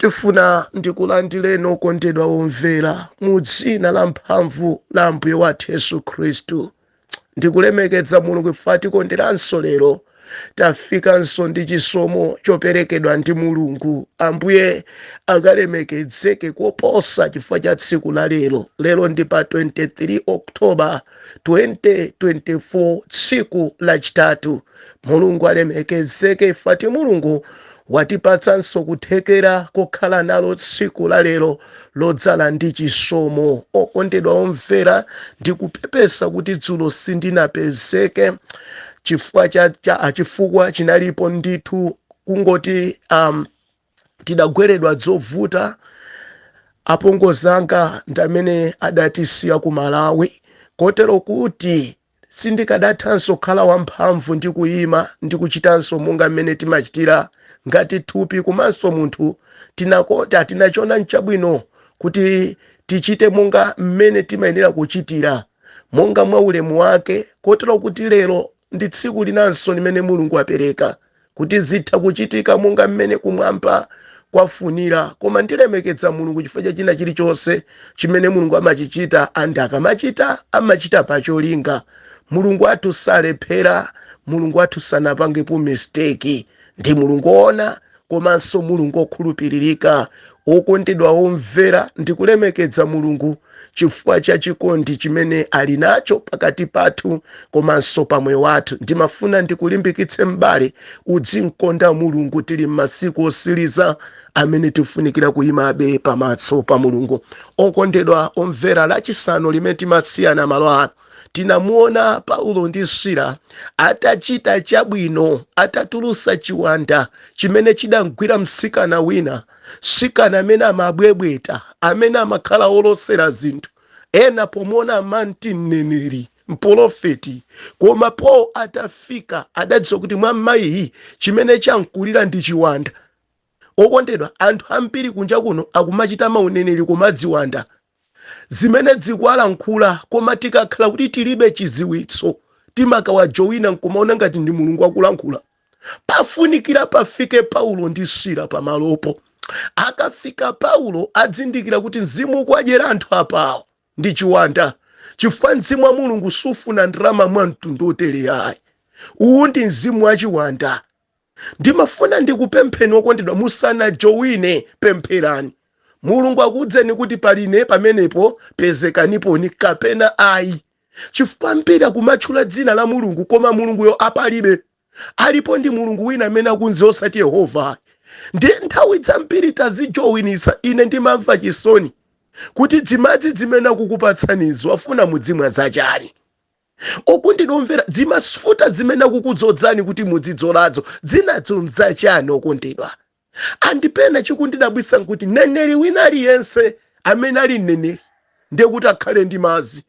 Tifuna ndikulandireni, okondedwa omvera, mu dzina la mphamvu la Ambuye wathu Yesu Khristu. Ndikulemekedza Mulungu ife atikonderanso lero, tafikanso ndi chisomo choperekedwa ndi Mulungu. Ambuye akalemekedzeke koposa chifukwa cha tsiku la lero. Lero ndi pa 23 October 2024, tsiku lachitatu. Mulungu alemekezeke ifati Mulungu watipatsanso kuthekera kokhala nalo tsiku la lero lodzala ndi chisomo. Okondedwa omvera, ndikupepesa kuti dzulo sindinapezeke chifukwa cha chifukwa chinalipo ndithu kungoti tidagweredwa zovuta. Apongozi anga ndi amene adatisiya ku Malawi, kotero kuti sindikadathanso kukhala wamphamvu ndi kuyima ndi kuchitanso monga mmene timachitira ngati thupi komanso munthu. Tinakota tinachiona nchabwino kuti tichite monga mmene timayenera kuchitira, monga mwa ulemu wake, kotero kuti lero ndi tsiku linanso limene Mulungu apereka kuti zitha kuchitika monga mmene kumwamba kwafunira. Koma ndilemekedza Mulungu chifukwa cha china chilichonse chimene Mulungu amachichita, and akamachita amachita pacholinga. Mulungu athu salephera, Mulungu athu sanapangepo mistake, ndi Mulungu woona komanso Mulungu okhulupiririka. Okondedwa omvera, ndikulemekedza Mulungu chifukwa cha chikondi chimene ali nacho pakati pathu komanso pamoyo wathu. Ndimafuna ndikulimbikitse m'bale, udzinkonda Mulungu. Tili m'masiku osiriza amene tifunikira kuyimabe pamaso pa Mulungu. Okondedwa omvera, Lachisanu limene timasiyana malo ano, tinamuona Paulo ndi Sila atachita chabwino, atatulusa chiwanda chimene chidamgwira mtsikana wina, mtsikana amene amabwebweta, amene amakhala olosera zinthu, ena pomuona amanti mneneri, mprofeti. Koma Paul atafika adadziwa kuti mwa mayiyi chimene chamkulira ndi chiwanda. Okondedwa, anthu ambiri kunja kuno akumachita mauneneri koma ziwanda zimene zikuwalankhula. Koma tikakhala kuti tilibe chiziwitso, timakawajoyina nkumaona ngati ndi Mulungu akulankhula. Pafunikira pafike Paulo ndi Sila pamalopo. Akafika Paulo, adzindikira kuti mzimu ukuwadyera anthu apawo ndi chiwanda, chifukwa mzimu wa Mulungu sufuna ndalama mwa mtundu otere ayi. Uwu ndi mzimu wa chiwanda. Ndimafuna ndikupempheni, okondedwa, musanajowine, pempherani Mulungu akuwuzeni kuti paline pamenepo pezekaniponi kapena ayi, chifukwa ambiri akumatchula dzina la Mulungu koma Mulunguyo apalibe. Alipo ndi Mulungu wina amene akunzi osati Yehova. Ndi nthawi zambiri tazijowinisa. Ine ndimamva chisoni kuti dzimadzi zimene akukupatsanizo afuna mudzimwa zachani? Okondedwa omvera, dzimafuta zimene akukudzodzani kuti mudzidzolazo dzinadzo nzachani? Okondedwa, andipena chikundidabwitsa nkuti mneneri wina aliyense amene ali mneneri ndiye kuti akhale ndi madzi,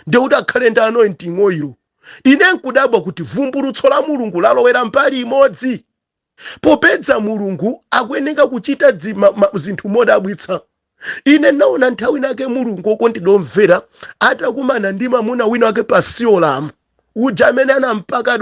ndiye kuti akhale ndi anointing oil. Ine nkudabwa kuti vumbulutso la Mulungu lalowera mbali imodzi, popedza Mulungu akuyeneka kuchita zinthu modabwitsa. Ine naona nthawi nake Mulungu, okondedwa omvera, atakumana ndi mwamuna wina wake pa Siolamu uja amene anampaka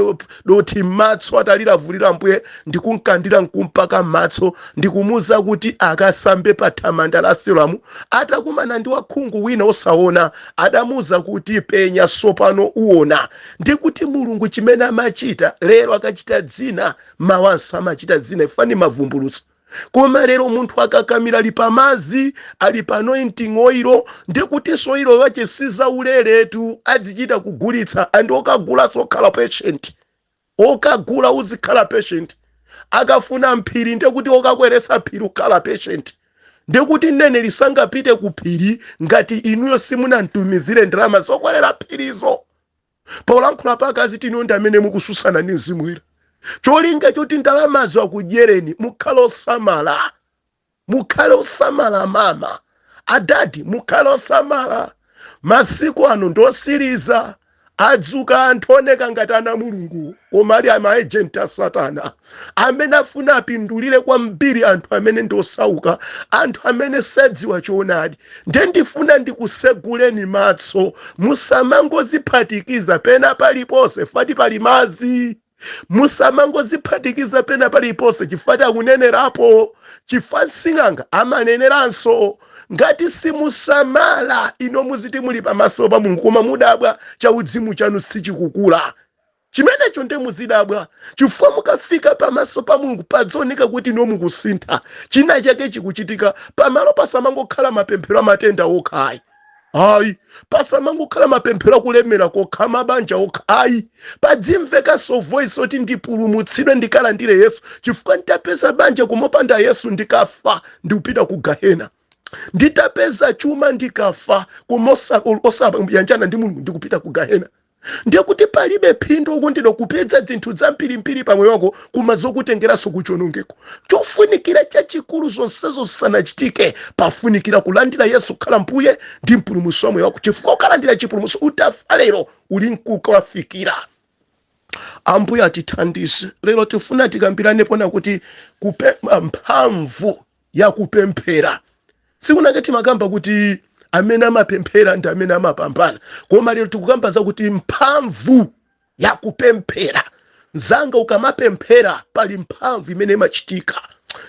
dothi m'matso, atalilavulira Mbuye ndikumkandira nkumpaka m'matso ndikumuza kuti akasambe pa thamanda la Siolamu. Atakumana ndi wakhungu wina osaona, adamuza kuti, "Penya, sopano uona." Ndikuti Mulungu chimene amachita lero, akachita dzina, mawanso amachita dzina, ifani mavumbulutso. Koma lero munthu akakamira ali pamazi, ali pa anointing oil, ndikutinso oil wache sizauleretu, adzichita kugulitsa. And okagula sokhala patient, okagula uzikhala patient. Akafuna mphiri, ndekuti okakweresa phiri ukhala patient. Ndekuti mneneri sangapite ku phiri ngati inuyo simunamtumizire ndalama zokwerera phirizo. Polankhula pakazi tino ndi amene mukususana ndi mzimu woyera, cholinga choti ndalamazo akudyereni. Mukhale osamala, mukhale osamala. Mama, adadi, mukhale osamala. Masiku ano ndosiriza, adzuka anthu oneka ngati ana Mulungu koma ali ama agent a Satana amene afuna apindulire kwambiri anthu amene ndi osauka, anthu amene sadziwa choonadi. Nde ndifuna ndikuseguleni matso, musamangoziphatikiza pena paliponse fati pali madzi. Musamangoziphatikiza pena paliponse chifukwa akunenerapo, chifukwa sing'anga amaneneranso. Ngati simusamala, ino muziti muli pamaso pa Mulungu, koma mudabwa chauzimu chanu sichikukula. Chimenecho nde muzidabwa, chifukwa mukafika pamaso pa Mulungu padzaoneka kuti ino mukusintha, china chake chikuchitika pamalo. Pasamangokhala mapemphero amatenda okha, ayi, ayi. Pasamangokhala mapemphero akulemera kokha, mabanja okha, ayi. Padzimvekanso voice oti ndipulumutsidwe, ndikalandire Yesu, chifukwa nditapeza banja kumopanda Yesu, ndikafa ndikupita ku gahena. Nditapeza chuma, ndikafa kumosayanjana ndi Mulungu, ndikupita ku gahena. Ndiye kuti palibe phindu, okondedwa, kupeza zinthu zambirimbiri pamoyo wako koma zokutengeranso kuchonongeko. Chofunikira chachikulu, zonsezo zisanachitike, pafunikira kulandira Yesu kukhala Mbuye ndi Mpulumutsi wa moyo wako, chifukwa ukalandira chipulumutso, utafa lero uli nkukawafikira Ambuye. Atithandize. Lero tifuna tikambirane kuti mphamvu yakupemphera. Sikunake timakamba kuti amene amapemphera ndi amene amapambana, koma lero tikukamba zakuti mphamvu yakupemphera. Mzanga, ukamapemphera pali mphamvu imene imachitika.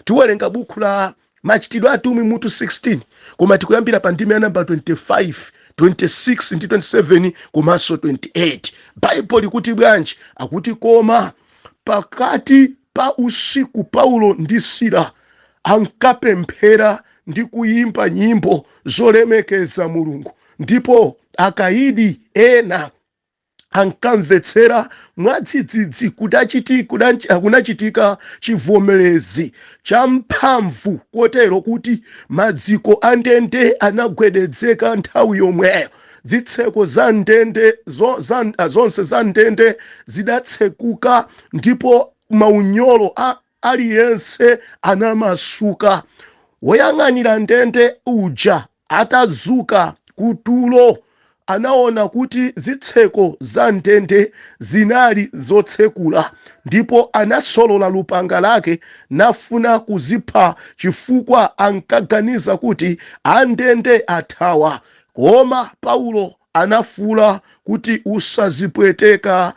Tiwerenga buku la Machitidwe Atumwi mutu 16, koma tikuyambira pa ndime ya namba 25, 26 ndi 27 komanso 28. Baibulo likuti bwanji? Akuti, "Koma pakati pa usiku Paulo ndi Sila ankapemphera ndi kuyimba nyimbo zolemekeza Mulungu, ndipo akayidi ena ankamvetsera. Mwadzidzidzi kunachitika chivomerezi cha mphamvu, kotero kuti maziko a ndende anagwedezeka. Nthawi yomweyo zitseko za ndende zonse za ndende zidatsekuka, ndipo maunyolo a aliyense anamasuka. Woyang'anira ndende uja atadzuka kutulo, anaona kuti zitseko za ndende zinali zotsekula, ndipo anasolola lupanga lake nafuna kuzipha, chifukwa ankaganiza kuti andende athawa. Koma Paulo anafuula kuti, 'Usazipweteka,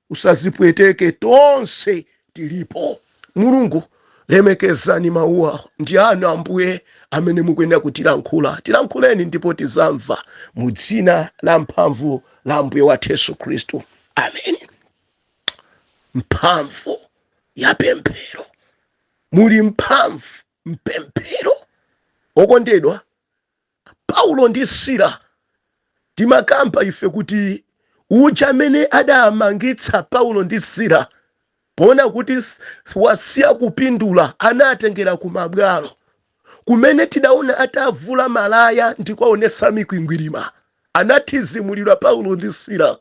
usazipweteke, tonse tilipo.'" Mulungu, lemekezani mawuwa. Ndi anu, Ambuye, amene mukuyenera kutilankhula. Tilankhuleni ndipo tizamva, mu dzina la mphamvu la Ambuye wathu Yesu Khristu, amen. Mphamvu ya pemphero. Muli mphamvu mpemphero, okondedwa. Paulo ndi Sila, timakamba ife kuti uja amene adamangitsa Paulo ndi Sila, poona kuti wasiya kupindula, anatengera ku mabwalo kumene tidaona atavula malaya ndi kuwaonesa mikwingwirima. Anathizimulidwa Paulo ndi Sila,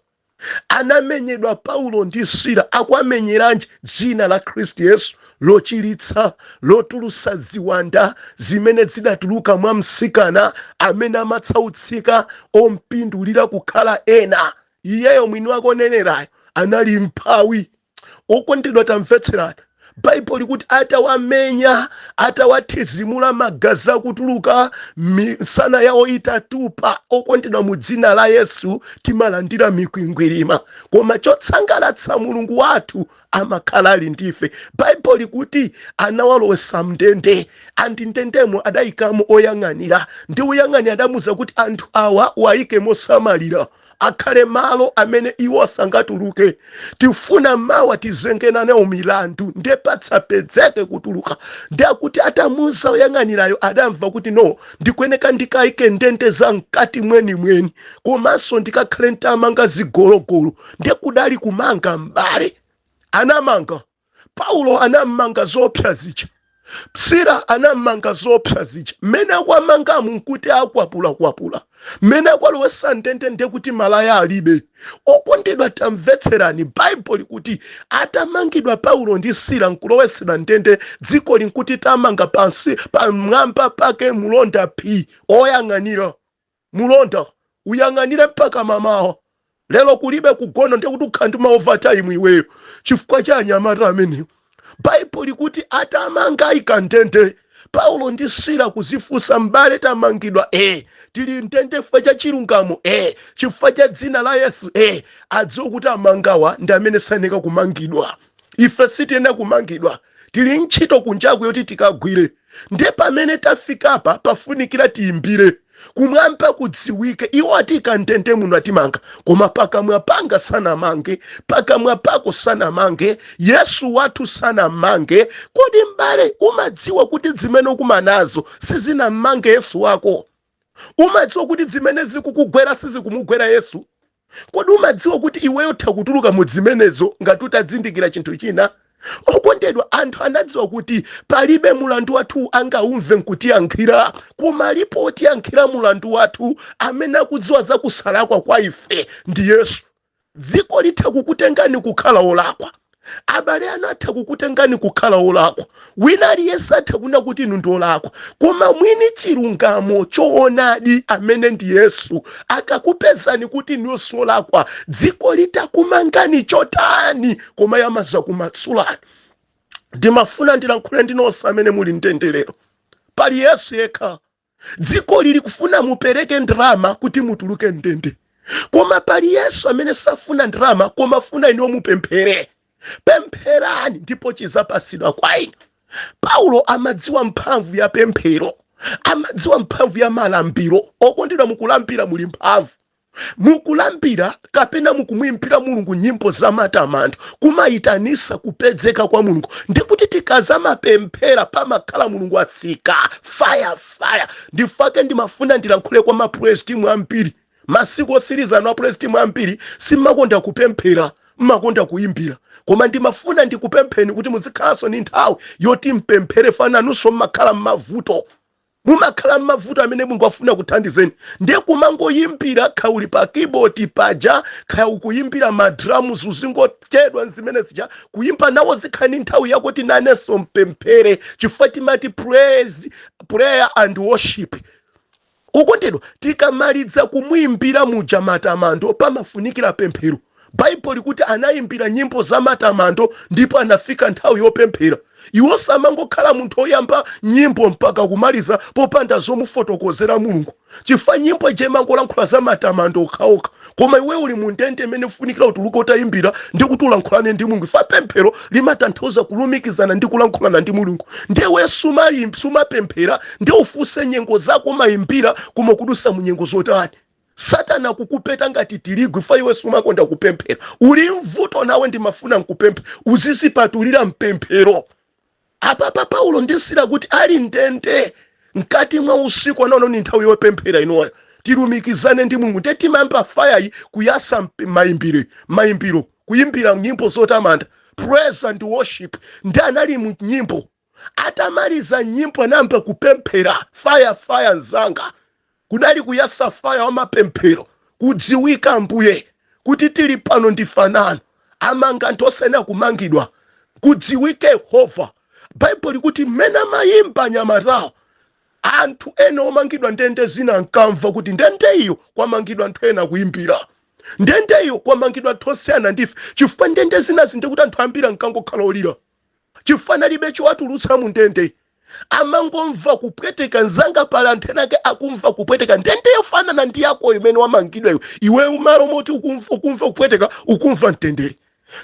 anamenyedwa Paulo ndi Sila. Akwamenyeranji? Dzina la Khristu Yesu lochiritsa, lotulusa ziwanda zimene zidatuluka mwa mtsikana amene amatsautsika ompindulira kukhala ena. Iyeyo mwini wake onenerayo anali mphawi. Okondedwa, tamvetserani. Baibulo likuti atawamenya, atawathizimula, magazi akutuluka, misana yawo itatupa. Okondedwa, mu dzina la Yesu timalandira mikwingwirima, koma chotsangalatsa, Mulungu wathu amakhala ali ndife. Baibulo likuti anawalowesa mndende, andi ndendemo adayikamo oyang'anira, ndi oyang'anira adamuza kuti anthu awa wayike mosamalira, akhale malo amene iwo asangatuluke. Tifuna mawa tizengena nawo milandu, ndiye patsapezeke kutuluka. Ndi akuti atamuza oyang'anirayo, adamva kuti no, ndikuyeneka ndikayike ndende za mkati mwenimweni, komanso ndikakhale ntamanga zigologolo. Ndiye kudali kumanga, m'bale. Anamanga Paulo, anammanga zopsa zija. Sila anammanga zopsa zija. Mmene akwamangamu nkuti akwapulakwapula, mmene akwalowesa ndende ndiye kuti malaya alibe. Okondedwa, tamvetserani. Baibulo likuti atamangidwa Paulo ndi Sila nkulowesedwa ndende, dziko linkuti tamanga pansi pamwamba pake mulonda p oyang'anira. Mulonda uyang'anire mpaka mamawa. Lero kulibe kugona, ndiye kuti ukhala ndi ma overtime iweyo chifukwa cha anyamata amenewo. Baibulo likuti atamanga, ayika ndende Paulo ndi Sila, kuzifunsa, "M'bale, tamangidwa tili ndende chifukwa cha chilungamo, chifukwa cha dzina la Yesu." Adziwe kuti amangawa ndi amene sayeneka kumangidwa. Ife sitiyenera kumangidwa, tili ntchito kunjaku yoti tikagwire. Ndiye pamene tafikapa pafunikira tiyimbire kumwamba kudziwike. Iwo atika ndende muno, atimanga, koma pakamwa panga sanamange, pakamwa pako sanamange, Yesu wathu sanamange. Kodi m'bale, umadziwa kuti zimene ukumanazo sizinammange Yesu wako? Umadziwa kuti zimene zikukugwera sizikumugwera Yesu? Kodi umadziwa kuti iweyo utha kutuluka mu zimenezo ngati utadzindikira chinthu china? Okondedwa, anthu anadziwa kuti palibe mulandu wathu angaumve nkutiyankhira, koma alipo otiyankhira mulandu wathu amene akudziwa za kusalakwa kwa ife, ndi Yesu. Dziko litha kukutengani kukhala olakwa, abale anu atha kukutengani kukhala olakwa, wina aliyense atha kuna kuti inu ndi olakwa, koma mwini chilungamo choonadi amene ndi Yesu akakupezani kuti inuyo solakwa, dziko litakumangani chotani, koma yamaza kumatsulani. Ndimafuna ndilankhule ndi nonse amene muli mtendelero. Pali Yesu yekha. Dziko lili kufuna mupereke ndalama kuti mutuluke mndende, koma pali Yesu amene safuna ndalama, koma funa inu mupemphere. Pempherani ndipo chizapasidwa kwa inu. Paulo amadziwa mphamvu ya pemphero, amadziwa mphamvu ya malambiro. Okondedwa, mukulambira muli mphamvu. Mukulambira kapena mukumuimbira Mulungu nyimbo za matamando, kumayitanisa kupezeka kwa Mulungu. Ndikuti tikazamapemphera pamakhala Mulungu atsika fire fire. Ndifake ndimafuna ndilankhule kwa ma praise team ambiri. Masiku osiriza ano a praise team ambiri simmakonda kupemphera, mmakonda kuyimbira, koma ndimafuna ndikupempheni kuti muzikhalanso ndi nthawi yoti mpemphere. Fananunso mmakhala mmavuto, mumakhala mmavuto amene Mulungu afuna kuthandizeni. Ndiye kumangoyimbira, khauli pa keyboard paja, khaya ukuyimbira ma drums, uzingochedwa zimene zija kuyimba nawo. Zikhani nthawi yakuti nanenso mpemphere, chifukwa timati praise, prayer and worship. Ukondedwa, tikamaliza kumuyimbira muja matamando, pamafunikira pemphero. Baibulo likuti anayimbira nyimbo za matamando ndipo anafika nthawi yopemphera. Iwo samangokhala munthu oyamba nyimbo mpaka kumaliza popanda zomufotokozera Mulungu, chifukwa nyimbo ija imangolankhula za matamando okhaokha, koma iwe uli mu ndende imene ufunikira utuluke utayimbira ndi kuti ulankhulane ndi Mulungu. Ifa pemphero limatanthauza kulumikizana ndi kulankhulana ndi Mulungu. Ndiye we sumapemphera, ndiye ufunse nyengo zako umayimbira, koma kudusa mu nyengo zotani? Satana kukupeta ngati tirigu ifa iwe sumakonda kupemphera. Uli mvuto nawe, ndimafuna nkupemphe uzizipatulira mpemphero. Apapa Paulo ndisira kuti ali ndende mkati mwa usiku anaona ni nthawi yopemphera inoyo, tilumikizane ndi Mulungu. Ndiye timayamba fire yi kuyasa mayimbiro, mayimbiro, kuyimbira nyimbo zotamanda, praise and worship. Ndi anali mu nyimbo, atamaliza nyimbo anayamba kupemphera. Fire fire, nzanga, kunali kuyasa fire wa mapemphero, kudziwika Ambuye kuti tili pano ndifanano. Amanga anthu osayenera kumangidwa, kudziwike Yehova. Baibulo likuti mmene amayimba anyamatawo, anthu ena omangidwa ndende zina ankamva kuti ndende iyo kwamangidwa anthu ena kuyimbira, ndende iyo kwamangidwa anthu osiyana ndife, chifukwa ndende zinazi ndikuti anthu ambiri ankangokhala olira chifukwa analibe chowatulutsa mu ndende, amangomva kupweteka. Nzanga, pali anthu ena ake akumva kupweteka ndende yofanana ndi yako imene wamangidwa iwe. Iwe malo moti ukumva kupweteka, ukumva mtendere,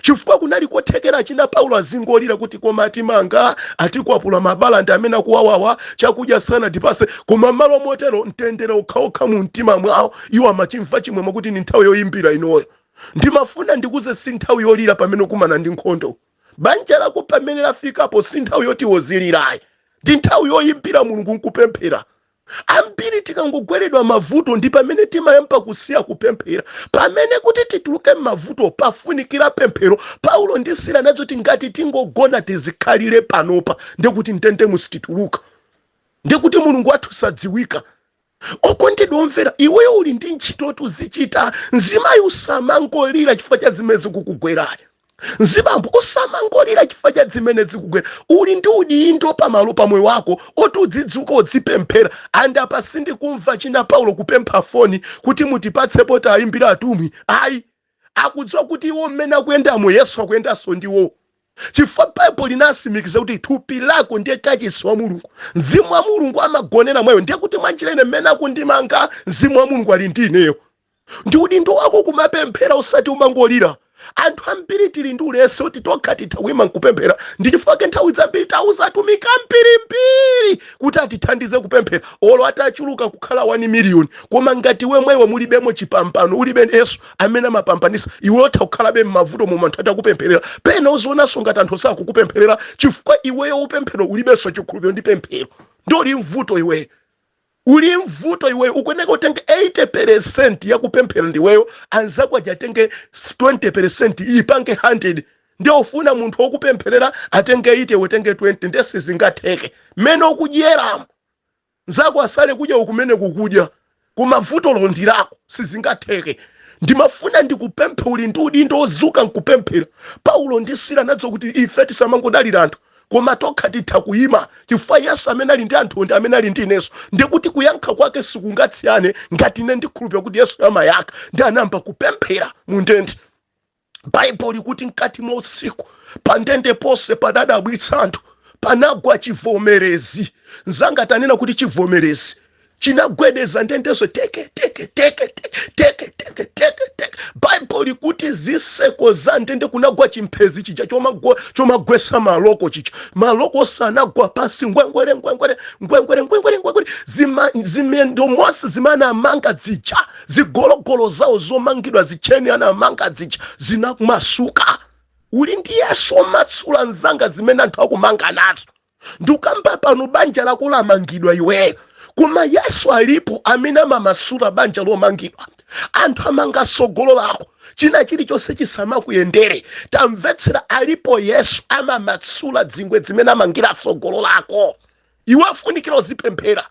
chifukwa kunali kothekera china Paulo azingolira kuti koma atimanga, atikwapula, mabala ndi amene akuwawawa, chakudya sanatipase. Koma malo motero, mtendere okhaokha mu mtima mwawo, iwo amachimva chimwemwe kuti ni nthawi yoyimbira inoyo. Ndimafuna ndikuze, si nthawi yolira pamene ukumana ndi nkhondo. Banja lako pamene lafikapo, si nthawi yoti wozilirayi, ndi nthawi yoyimbira Mulungu nkupemphera. Ambiri tikangogweredwa mavuto ndi pamene timayamba kusiya kupemphera, pamene kuti tituluke m'mavuto pafunikira pemphero. Paulo ndi Sila nazo ti ngati tingogona tizikhalire panopa, ndikuti ndende musitituluka, ndikuti Mulungu wathu sadziwika. Okondedwa omvera, iweyo uli ndi ntchito tuzichita. Mzimayi, usamangolira chifukwa cha zimene zikukugwerani. Mzibambo, usamangolira chifukwa cha zimene zikugwera. Uli ndi udindo pamalo pamoyo wako oti udzidzuka udzipemphera. Andapa sindikumva china Paulo kupempha foni kuti mutipatsepo tayimbira atumwi. Ayi, akudziwa kuti iwo mmene akuyendamo, Yesu akuyendanso ndiwo, chifukwa Baibulo linasimikiza kuti thupi lako ndiye kachisi wa Mulungu, mzimu wa Mulungu amagonera mwayo. Ndiye kuti mwanjira ine mmene akundimanga, mzimu wa Mulungu ali ndi ineyo. Ndi udindo wako kumapemphera, usati umangolira. Anthu ambiri tili ndi ulesi kuti tokha titha kuyima nkupemphera. Ndi chifukwa nthawi zambiri tauza atumiki ambirimbiri kuti atithandize kupemphera, olo atachuluka kukhala 1 miliyoni, koma ngati wemwewe mulibemo chipambano, ulibe Yesu amene amapambanisa, iwe utha kukhalabe m'mavuto momwe anthu atakupempherera. Pena uzionanso ngati anthu sakukupempherera chifukwa iweyo upemphero ulibenso chikhulupiriro ndi pemphero, ndi uli mvuto iweyo, uli mvuto iweyo. Ukuyeneka utenge 80% yakupemphera ndiweyo, anzako aja atenge 20%, ipange 100. Ndiye ufuna munthu wokupempherera atenge 80, utenge 20, ndiye sizingatheke. Mmene ukudyeramo nzako asale kudya, ukumene kukudya koma vuto londirako, sizingatheke. Ndimafuna ndikupemphe, uli ndi udindo ozuka nkupemphera. Paulo ndi Sila nadzo kuti ife tisamangodalira anthu, koma tokha titha kuyima, chifukwa Yesu amene ali ndi anthu ndi amene ali ndi inenso. Ndikuti kuyankha kwake sikungatsiyane ngati ine ndikhulupirira kuti Yesu amayaka. Ndi anayamba kupemphera mu ndende. Baibulo likuti mkati mwa usiku pa ndende ponse padadabwitsa anthu, panagwa chivomerezi. Mzanga, tanena kuti chivomerezi chinagwedeza ndendezo, teke teke teke teke teke teke teke teke. Baibulo likuti ziseko za ndende kunagwa chimphezi chija chomagwesa maloko chicha, maloko sanagwa pansi, ngwengwere ngwengwere ngwengwere ngwengwere ngwengwere. Zimendo monse zimene amanga zija, zigologolo zawo zomangidwa, zicheni anamanga zija, zinamasuka. Uli ndi Yesu omatsula, mzanga, zimene anthu akumanga nazo. Ndikukamba pano, banja lako lamangidwa iweyo, koma Yesu alipo amene amamasula banja lomangidwa. Anthu amanga sogolo lako, china chilichonse chisamakuyendere. Tamvetsera, alipo Yesu amamatsula dzingwe zimene amangira tsogolo lako. Iwe afunikira uzipemphera.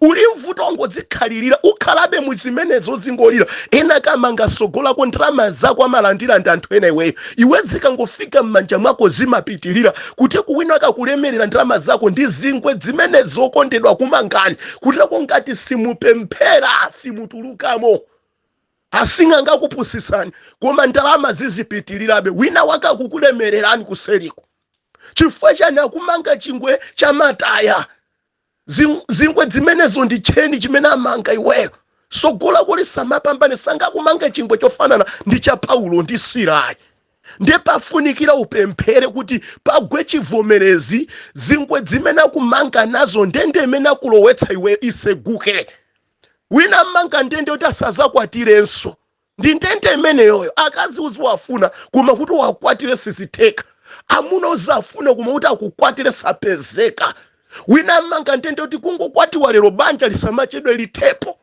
Uli mvuto, ongodzikhalirira, ukhalabe mu zimenezo, zingolira. Ena kamanga tsogolo lako, ndalama zako amalandira ndi anthu ena iweyo. Iwe zikangofika m'manja mwako zimapitilira kuti kuwina akakulemerera ndalama zako ndi zingwe zimene zokondedwa kumangani kutirako. Ngati simupemphera, simutulukamo. Asing'anga akupusisani, koma ndalama zizipitilirabe, wina wake akukulemererani kuseliko. Chifukwa chani? Akumanga chingwe cha mataya. Zingwe zimenezo ndi cheni chimene amanga iweyo sogola kuti samapambane. Sangakumanga chingwe chofanana ndi cha Paulo ndi Silayi. Ndiye pafunikira upemphere kuti pagwe chivomerezi, zingwe zimene akumanga nazo ndende imene akulowetsa iweyo iseguke. Wina amanga ndende kuti asazakwatirenso, ndi ndende imeneyoyo. Akazi uziwafuna, koma kuti wakwatire sizitheka. Amuna uzafuna, koma kuti akukwatire sapezeka. Wina amanga ndende kuti kungokwatiwa lero, banja lisamachedwe lithepo.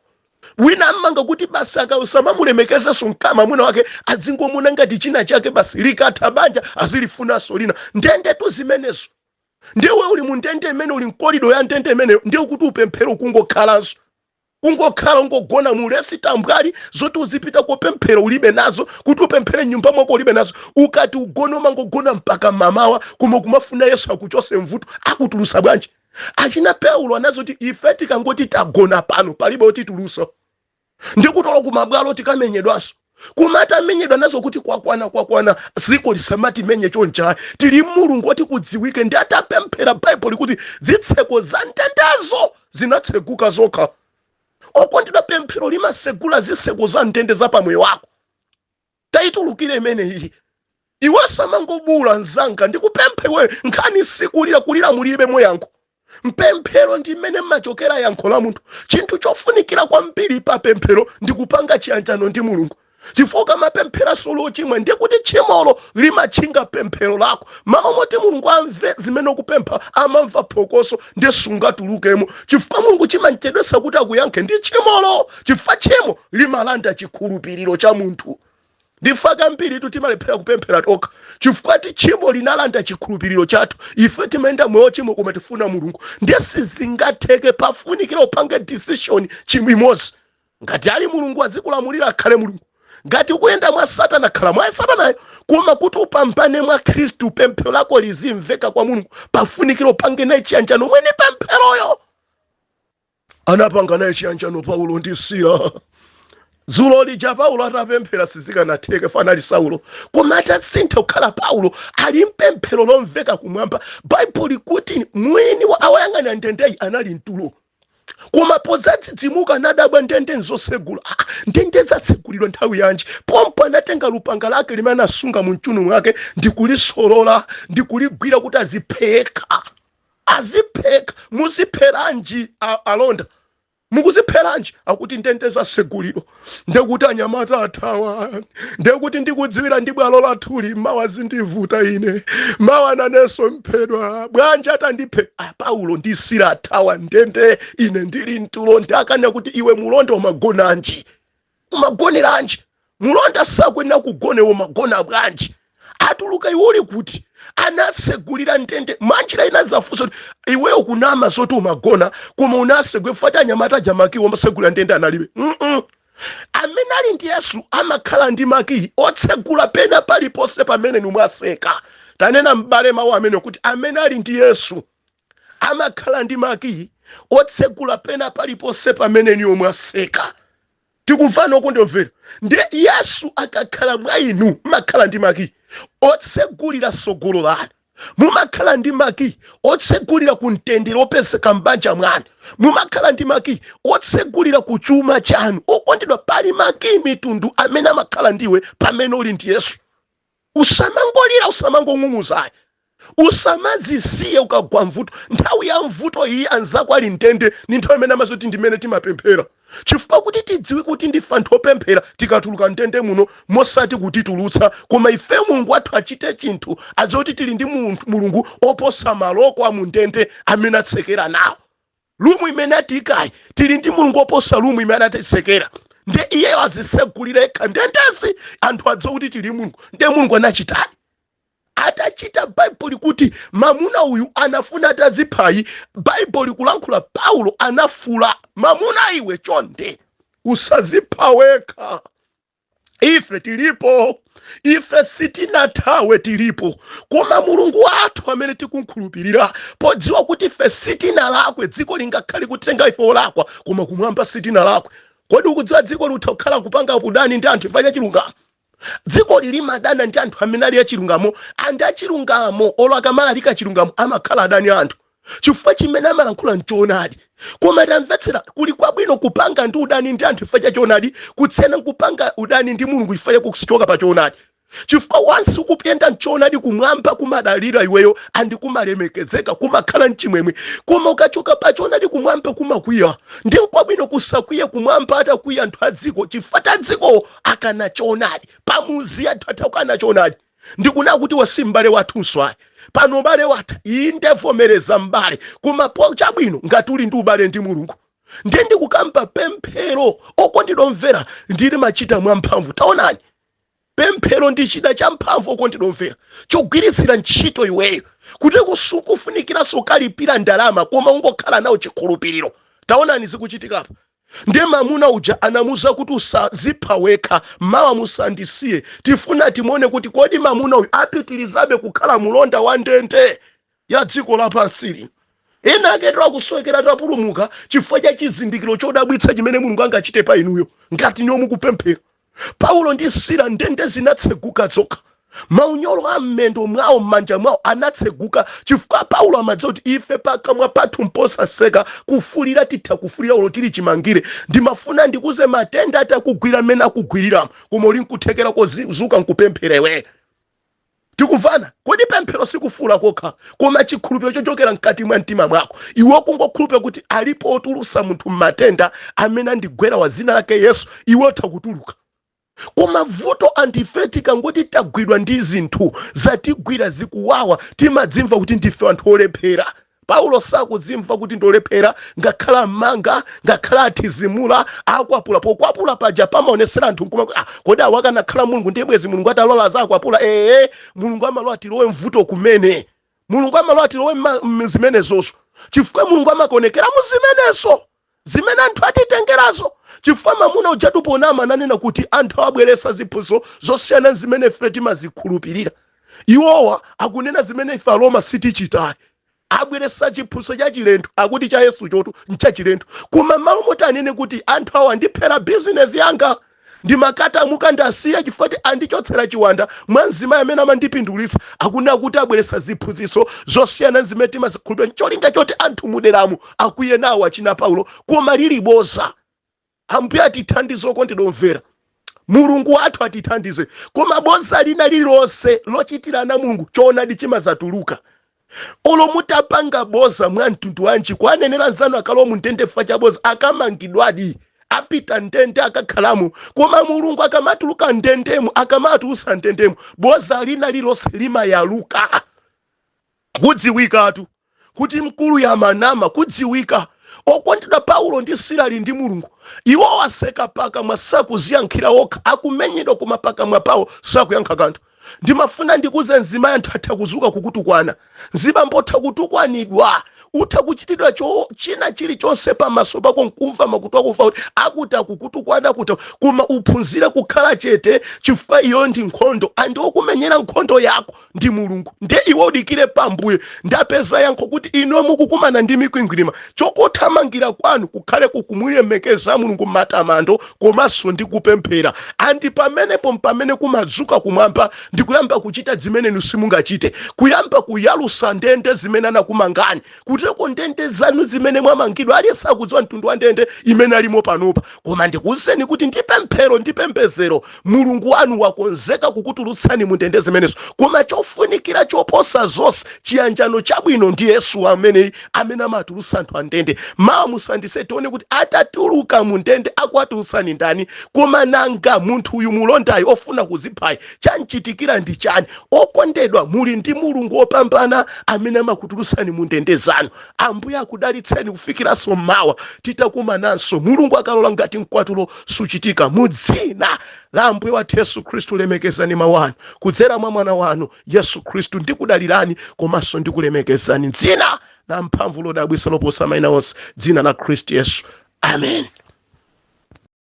Wina amanga kuti basi akasamamulemekezenso mkama mwina wake, adzingomuna ngati china chake, basi likatha banja azilifunanso lina. Ndende tu zimenezo. Ndiwe uli mu ndende imene uli mkolido ya ndende imeneyo, ndiye kuti upemphere, ukungokhalanso, ungokhala, ungogona mulesi tambwali. Zoti uzipita kopemphera ulibe nazo, kuti upemphere nyumba mwako ulibe nazo. Ukati ugone, umangogona mpaka mamawa, koma kumafuna Yesu akuchose mvuto. Akutulusa bwanji? Achina Paulo anazoti ife tikangoti tagona pano, palibe otitulusa, ndikutola kumabwalo tikamenyedwanso. Kumatamenyedwa nazo kuti kwakwana, kwakwana, dziko lisamatimenye choncha, tili Mulungu oti kudziwike. Ndi atapemphera, Baibulo kuti zitseko za ndendezo zinatseguka zokha. Okondedwa, pemphero limasegula zitseko za ndende za pamoyo wako. Tayitulukire imeneyi. Iwe samangobula, mzanga, ndikupempha iwe. Nkhani sikulira, kulira mulibe moyankho. Mpemphero ndi mmene mmachokera yankho la munthu. Chinthu chofunikira kwambiri pa pemphero ndi kupanga chiyanjano ndi Mulungu, chifukwa ukamapemphera solo chimwe, ndiye kuti tchimolo limatchinga pemphero lako. Malo moti Mulungu amve zimene ukupempha, amamva phokoso, ndiye sungatulukemo, chifukwa Mulungu chimamchedwesa kuti akuyankhe ndi tchimolo, chifukwa tchimo limalanda chikhulupiriro cha munthu. Ndifa kambiri tu timalephera kupemphera tokha chifukwa ti tchimo linalanda chikhulupiriro chathu. Ife timayenda moyo chimo, koma tifuna Mulungu, ndiye sizingatheke. Pafunikira upange decision chimwe imodzi: ngati ali Mulungu azikulamulira, akhale Mulungu; ngati ukuyenda mwa Satana, khala mwa Satanayo. Koma kuti upambane mwa Khristu, pemphero lako lizimveka kwa Mulungu, pafunikira upange naye chiyanjano mwene pempheroyo. Anapanga naye chiyanjano Paulo ndi Sila. Dzulo lija Paulo atapemphera sizikanatheka, fanali Saulo, koma atasintha kukhala Paulo, ali mpemphero lomveka kumwamba. Baibulo likuti mwini wa awayang'anira ndendeyi anali mtulo. Koma podzadzidzimuka anadabwa, ndende nzosegula. Ah, ndende zatsegulidwa nthawi yanji? Pompo anatenga lupanga lake limene anasunga mu mchuno mwake ndikulisolola, ndikuligwira kuti azipheka, azipheka. Muzipheranji alonda? Mukuzipheranji? Akuti ndende zasegulidwa, ndekuti anyamata athawa, ndekuti ndikudziwira ndi bwalo lathuli, mawa zindivuta ine, mawa nanenso mphedwa. Bwanji atandiphe? Ah, Paulo ndi Sila athawa ndende ine ndili mtulo. Ndakana kuti iwe mulonda umagonanji? Umagoneranji? Mulonda sakuyenera kugone, umagona bwanji? Atuluka iwe uli kuti? Anatsegulira ndende mwanjira ina. Zafunsa kuti iweyo kunama zoti umagona, koma unasegwe fati anyamata aja makiyi omasegulira ndende analibe. Amene ali ndi Yesu amakhala ndi makiyi otsegula pena paliponse pamene nimwaseka. Tanena m'bale mawu amene kuti amene ali ndi Yesu amakhala ndi makiyi otsegula pena paliponse pamene niyo mwaseka. Tikumvana, okondemvera? Ndiye Yesu akakhala mwa inu, mumakhala ndi makiyi otsegulira sogolo lanu, mumakhala ndi makiyi otsegulira ku mtendere opezeka m'banja mwanu, mumakhala ndi makiyi otsegulira ku chuma chanu. Okondedwa, pali makiyi mitundu amene amakhala ndiwe pamene uli ndi Yesu. Usamangolira, usamangong'ung'uzayi, usamadzisiye ukagwa mvuto. Nthawi ya mvuto iyi anzako ali mtende, ni nthawi imene amazoti ndimene timapemphera, chifukwa kuti tidziwe kuti ndife anthu opemphera. Tikatuluka mtende muno, mosati kutitulutsa, koma ife Mulungu wathu achite chinthu, adziwe kuti tili ndi Mulungu oposa maloko a mundende amene atsekera nawo room imene atikayi. Tili ndi Mulungu oposa room imene atitsekera, nde iyeyo azitsegulira yekha ndendezi, anthu adziwe kuti tili Mulungu. Nde Mulungu anachitani? Atachita, Baibulo kuti mamuna uyu anafuna ataziphayi. Baibulo likulankhula, Paulo anafula, "Mamuna iwe, chonde usazipha wekha, ife tilipo, ife sitinathawe, tilipo. Koma Mulungu wathu amene tikunkhulupirira, podziwa kuti ife sitinalakwe, dziko lingakhale kutenga ife olakwa, koma kumwamba sitinalakwe." Kodi ukudziwa dziko likutha kukhala kupanga udani ndi anthu chifukwa cha chilungamo? Dziko limadana ndi anthu amene ali achilungamo. Anthu achilungamo, olo akamalalika chilungamo, amakhala adani anthu, chifukwa chimene amalankhula nchoonadi. Koma tamvetsera, kuli kwabwino kupanga ndi udani ndi anthu chifukwa cha choonadi, kutsena nkupanga udani ndi Mulungu chifukwa chakuchoka pa choonadi, chifukwa once ukuyenda mchoonadi, kumwamba kumadalira iweyo and kumalemekezeka, kumakhala mchimwemwe. Koma ukachoka pa choonadi, kumwamba kumakwiya. Ndi nkwabwino kusakwiye kumwamba atakwiya anthu a dziko, chifukwa ta dziko akana choonadi. Pamuzi anthu atakana choonadi, ndikunena kuti wasi m'bale wathunso ayi, pano ubale watha. Inde, vomereza m'bale, koma po chabwino ngati uli ndi ubale ndi Mulungu. Ndiye ndikukamba pemphero, okondedwa omvera, ndili machita mwamphamvu. Taonani, pemphero ndi chida cha mphamvu, okondedwa omvera, chogwiritsira ntchito iweyo kuti kusukufunikiranso ukalipira ndalama, koma ungokhala nawo chikhulupiriro. Taonani zikuchitikapa. Ndiye mamuna uja anamuza kuti usazipha wekha, mawa musandisiye. Tifuna timuone kuti kodi mamuna uyu apitirizabe kukhala mulonda wa ndende ya dziko lapansili. Ena ake akusowekera tapulumuka chifukwa cha chizindikiro chodabwitsa chimene Mulungu angachite pa inuyo ngati niwo mukupemphera. Paulo ndi Sila, ndende zinatseguka zokha, maunyolo a mmendo mwawo, m'manja mwawo anatseguka, chifukwa Paulo amadziwa kuti ife pakamwa pathu mposaseka, kufulira titha kufulira ulo tili chimangire. Ndimafuna ndikuze, matenda atakugwira mmene akugwiriramo, koma uli nkuthekera kozuka nkupemphera iwe. Tikumvana? Kodi pemphero sikufula kokha, koma chikhulupiriro chochokera mkati mwa mtima mwako. Iwe kungokhulupirira kuti alipo otulusa munthu mmatenda amene andigwera wa zina lake Yesu, iwe utha kutuluka. Koma vuto, andife tikangoti tagwidwa ndi zinthu, zatigwira, zikuwawa, timadzimva kuti ndife anthu olephera. Paulo sakudzimva kuti ndolephera, ngakhala manga, ngakhala athizimula, akwapula. Pokwapula paja pamaonesera anthu nkuma ah, kodi awa akanakhala Mulungu, ndiye bwezi Mulungu atalola za akwapula? Ee, Mulungu amalowa tilowe mvuto kumene. Mulungu amalowa tilowe zimenezozo, chifukwa Mulungu amakonekera mu zimenezo zimene anthu atitengerazo. Chifukwa mamuna ujatu ponama ananena kuti anthu abweresa ziphunzitso zosiyana zimene ife timazikhulupirira, iwowa akunena zimene ife Aroma sitichitayi, abweresa chiphunzitso cha chilendo, akuti cha Yesu chotu nchachilendo. Koma malo moti anene kuti anthu awa andiphera bizinesi yanga, Ndimakatamuka, ndasiya chifukwa kuti andichotsera chiwanda mwa mzimayi amene amandipindulitsa. Akunena kuti abweretsa ziphunzitso zosiyana zimene timazikhulupirira, ncholinga choti anthu muderamu akwiye nawo achina Paulo, koma lili boza. Ambuye atithandize, okondedwa omvera. Mulungu wathu atithandize. Koma boza lina lililonse lochitirana Mulungu, choonadi chimazatuluka. Olo mutapanga boza mwa mtundu wanji, kwanenera nzanu akalowa mu ndende chifukwa cha boza, akamangidwadi, apita ndende, akakhalamo. Koma Mulungu akamatuluka ndendemo, akamatulusa ndendemo, boza lina lililonse limayaluka, kudziwikatu kuti mkulu yamanama, kudziwika. Okondedwa, Paulo ndi Sila ali ndi Mulungu. Iwo aseka pakamwa, sakuziyankhira okha. Akumenyedwa, koma pakamwa pawo sakuyankha kanthu. Ndimafuna ndikuze mzimayi, anthu atha kuzuka kukutukwana, mzibambo utha kutukwanidwa, utha kuchitidwa china chilichonse pamaso pako, nkumva makutu akumva kuti akuti akukutukwana kuti, koma uphunzire kukhala chete, chifukwa iyo ndi nkhondo, andi okumenyera nkhondo yako ndi Mulungu. Ndiye iwe udikire pambuye. Ndapeza yankho kuti ino mukukumana ndi mikwingwirima, chokuthamangira kwanu kukhale kukumulemekeza Mulungu, matamando komanso ndi kupemphera. Andi pamenepo mpamene kumadzuka kumwamba ndikuyamba kuchita zimene inu simungachite, kuyamba kuyalusa ndende zimene anakumangani, kuteko ndende zanu zimene mwamangidwa. Aliyense akudziwa mtundu wa ndende imene alimo panopa, koma ndikuwuzeni kuti ndi pemphero ndi pembedzero, Mulungu wanu wakonzeka kukutulutsani mu ndende zimenezo. Koma chofunikira choposa zonse, chiyanjano chabwino ndi Yesu amene amatulutsa anthu a ndende. Mawa musandise, tione kuti atatuluka mu ndende akuwatulutsani ndani. Koma nanga munthu uyu mulondayi ofuna kuziphayi chanchitikira ndi chani? Okondedwa, muli ndi Mulungu wopambana amene amakutulutsani mu ndende zanu. Ambuye akudalitseni kufikiranso mawa titakumananso, Mulungu akalola, ngati mkwatulo suchitika. Mu dzina la Ambuye wathu Yesu Khristu, lemekezani mawu anu kudzera mwa mwana wanu Yesu Khristu. Ndikudalirani komanso ndikulemekezani dzina la mphamvu lodabwitsa loposa mayina onse, dzina la Khristu Yesu, amen.